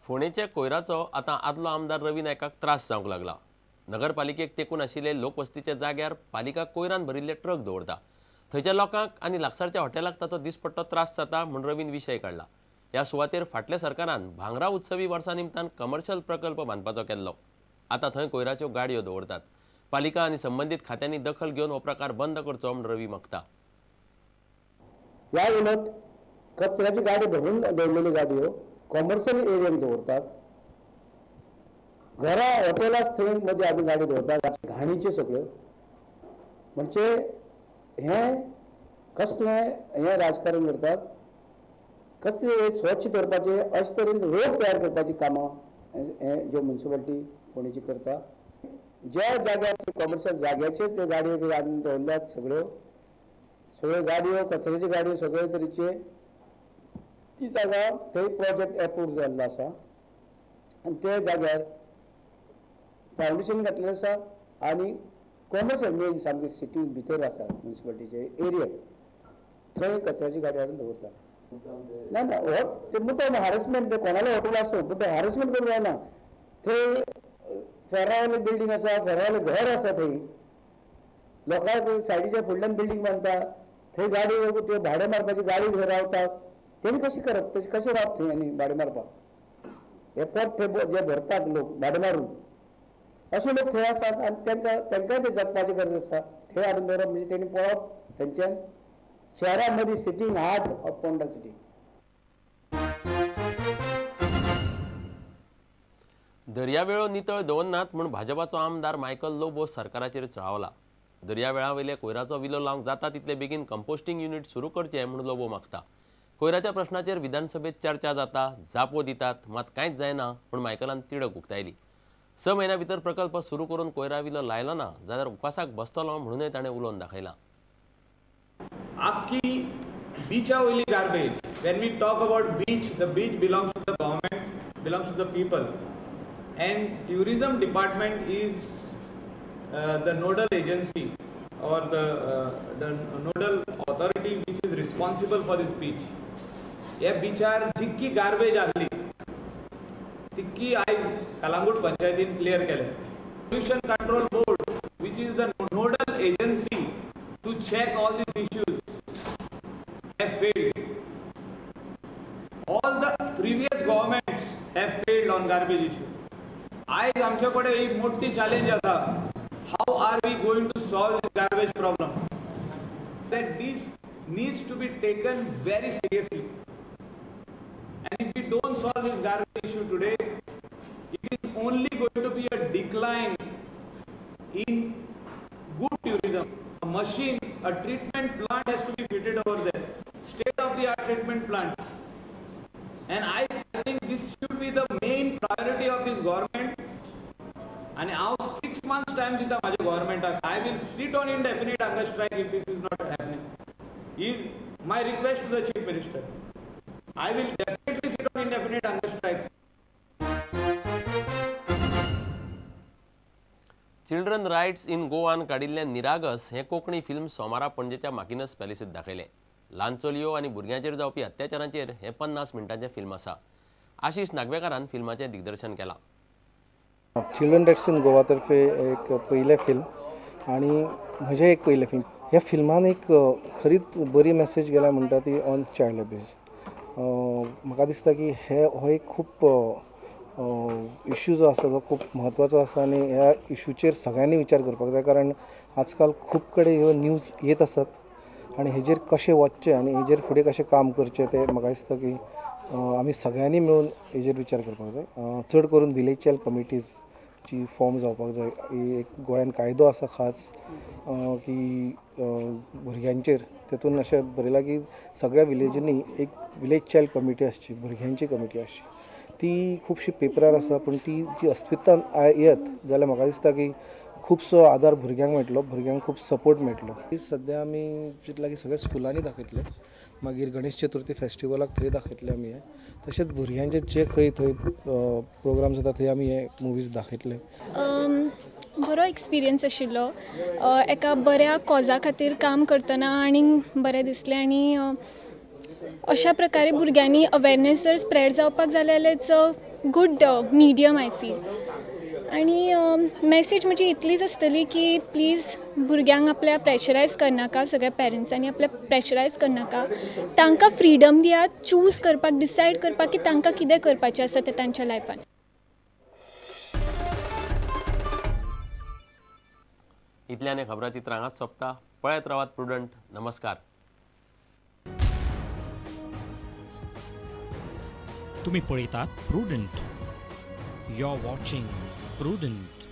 फोंडेच्या कोयराचो आतां आदलो आमदार रवी नायकाक त्रास जावंक लागला. नगरपालिकेक तेकून आशिल्ले लोकवस्तीच्या जाग्यार पालिका कोयरान भरिल्ले ट्रक दवरता. थंयच्या लोकांक आनी लागसारच्या हॉटेलाक ताचो दिसपट्टो त्रास जाता म्हूण रवीन विशय काडला. ह्या सुवातेर फाटल्या सरकारान भांगरा उत्सवी वर्सा निमतान कमर्शियल प्रकल्प बांदपाचो केल्लो. आतां थंय कोयराच्यो गाडयो दवरतात. पालिका आनी संबंदीत खात्यांनी दखल घेवन हो प्रकार बंद करचो म्हूण रवी मागता. ह्या उलट कचऱ्याची गाडी भरून दवरलेली गाडयो कॉमर्शियल एरियेन दवरतात. घरां हॉटेलां थंय मदीं आमी गाडी दवरतात घाणीच्यो सगळ्यो. म्हणजे हें कसलें हें राजकारण करतात, कसलें स्वच्छ दवरपाचें अशे तरेन रोग तयार करपाची कामां हें ज्यो म्युनिसिपालिटी फोंडेची करता. ज्या जाग्यार कॉमर्शियल जाग्याचेर त्यो गाडयो हाडून दवरल्यात सगळ्यो सगळ्यो गाडयो कचऱ्याच्यो गाडयो सगळे तरेचे, ती जागा थंय प्रोजेक्ट एप्रूव जाल्लो आसा आनी त्या जाग्यार फावंडेशन घातलेलें आसा आनी कॉमर्शियल मेन सामकी सिटी भितर आसा म्युनिसिपालिटीचे एरिया थंय कचऱ्याची गाडी हाडून दवरता. ना ना हो ते मुद्दाम हारेसमेंट, ते कोणाले हॉटेल आसूं पूण ते हारेसमेंट करूंक जायना. थंय फेरावाले बिल्डींग आसा, फेरावाले घर आसा, थंय लोकांक सायडीच्या फुडल्यान बिल्डींग बांदता, थंय गाडी त्यो भाडें मारपाची गाडी थंय रावतात. तेणी कशें करप, तशें कशें रावप थंय आनी भाडें मारपाक हे पोट थंय जे भरतात लोक भाडें मारून अशे लोक थंय आसात आनी तांकां तांकांय ते जगपाची गरज आसा. थंय हाडून दवरप म्हणजे तेणी पळोवप थंयच्यान शहरा मदीं city heart of Ponda city. दर्यावेळो नितळ दवरनात म्हूण भाजपाचो आमदार मायकल लोबो सरकाराचेर चळावला. दर्यावेळावयल्या कोयराचो विलो लावंक जाता तितले बेगीन कंपोस्टिंग युनिट सुरू करचें म्हूण लोबो मागता. कोयराच्या प्रश्नाचेर विधानसभेत चर्चा जाता, जापो दितात, मात कांयच जायना म्हूण मायकलान तिडक उक्तायली. 6 म्हयन्या भितर प्रकल्प सुरू करून कोयरा विलो लायलो ना जाल्यार उपासाक बसतलो म्हणूनय ताणें उलोवन दाखयलां. आपकी बीचा वयली garbage, when we talk about beach, the beach belongs to the government, belongs to the people, and tourism department is the nodal agency or the nodal authority which is responsible for this beach. ह्या बिचार जितकी garbage आहली तितकी आयज कलांगूट पंचायतीन clear केले. Pollution control board which is the nodal agency to check all these issues have failed. All the previous governments have failed on garbage issue. आयज आमचे कडेन एक मोठी चॅलेंज आसा, how are we going to solve this garbage problem? That this needs to be taken very seriously. And if we don't solve this garbage issue today, it is only going to be a decline in good tourism. A machine, a treatment plant has to be fitted over there, state of the art treatment plant. And I think this should be the main priority of this government. And हांव 6 months time दिता म्हाज्या गव्हर्मेंटाक, I will sit on indefinite hunger strike if this is not happening. Is my request to the Chief Minister. I will definitely sit on indefinite hunger strike. Children rights in Goan काडिल्लें निरागस हें Konkani film सोमारा पणजेच्या माकिनस पॅलेसींत दाखयलें. ल्हान चलयो आनी भुरग्यांचेर जावपी अत्याचारांचेर हें 50 मिनटांचें फिल्म आसा. आशिष नागवेकारान फिल्माचें दिग्दर्शन केलां. चिल्ड्रन रायट्स इन गोवा तर्फे एक पयलें फिल्म आनी म्हजें एक पयलें फिल्म. ह्या फिल्मान एक खरीच बरी मॅसेज गेल्या म्हणटा ती ऑन चायल्ड अब्यूज. म्हाका दिसता की हे हो एक खूब इशू जो आसा तो खूब म्हत्वाचो आसा आनी ह्या इशूचेर सगळ्यांनी विचार करपाक जाय, कारण आजकाल खूब कडेन ह्यो न्यूज येत आसात आनी हेजेर कशें वचचें आनी हेजेर फुडें कशें काम करचें तें म्हाका दिसता की आमी सगळ्यांनी मेळून हेजेर विचार करपाक जाय. चड करून विलेज चायल्ड कमिटीजची फॉर्म जावपाक जाय. एक गोंयान कायदो आसा खास की भुरग्यांचेर, तेतून अशें बरयलां की सगळ्या विलेजींनी एक विलेज चायल्ड कमिटी आसची, भुरग्यांची कमिटी आसची. ती खुबशी पेपरार आसा पूण ती जी अस्तित्वान येत जाल्यार म्हाका दिसता की खुबसो आदार भुरग्यांक मेळटलो, भुरग्यांक खूब सपोर्ट मेळटलो. सद्या आमी चिंतलां की सगळ्या स्कुलांनी दाखयतले, मागीर गणेश चतुर्थी फेस्टिवलाक थंय दाखयतले आमी हें, तशेंच भुरग्यांचे जे खंय थंय प्रोग्राम जाता थंय आमी हे मुवीज दाखयतले. बरो एक्सपिरियन्स आशिल्लो, एका बऱ्या कॉजा खातीर काम करतना आनी बरें दिसलें. आनी अशा प्रकारे भुरग्यांनी अवेरनेस जर स्प्रेड जावपाक जाय जाल्यार it's a good medium I feel. आनी मॅसेज म्हजी इतलीच आसतली की प्लीज भुरग्यांक आपल्या प्रेशरायज करनाका, सगळ्या पेरंट्सांनी आपल्या प्रेशरायज करनाका, तांकां फ्रिडम दियात चूज करपाक, डिसायड करपाक की तांकां कितें करपाचें आसा तें तांच्या लायफान. इतल्यान खबराचित्रां हांगाच सोंपता. पळयत रावात प्रुडंट. नमस्कार. तुम्ही पळयतात Prudent. You are watching Prudent.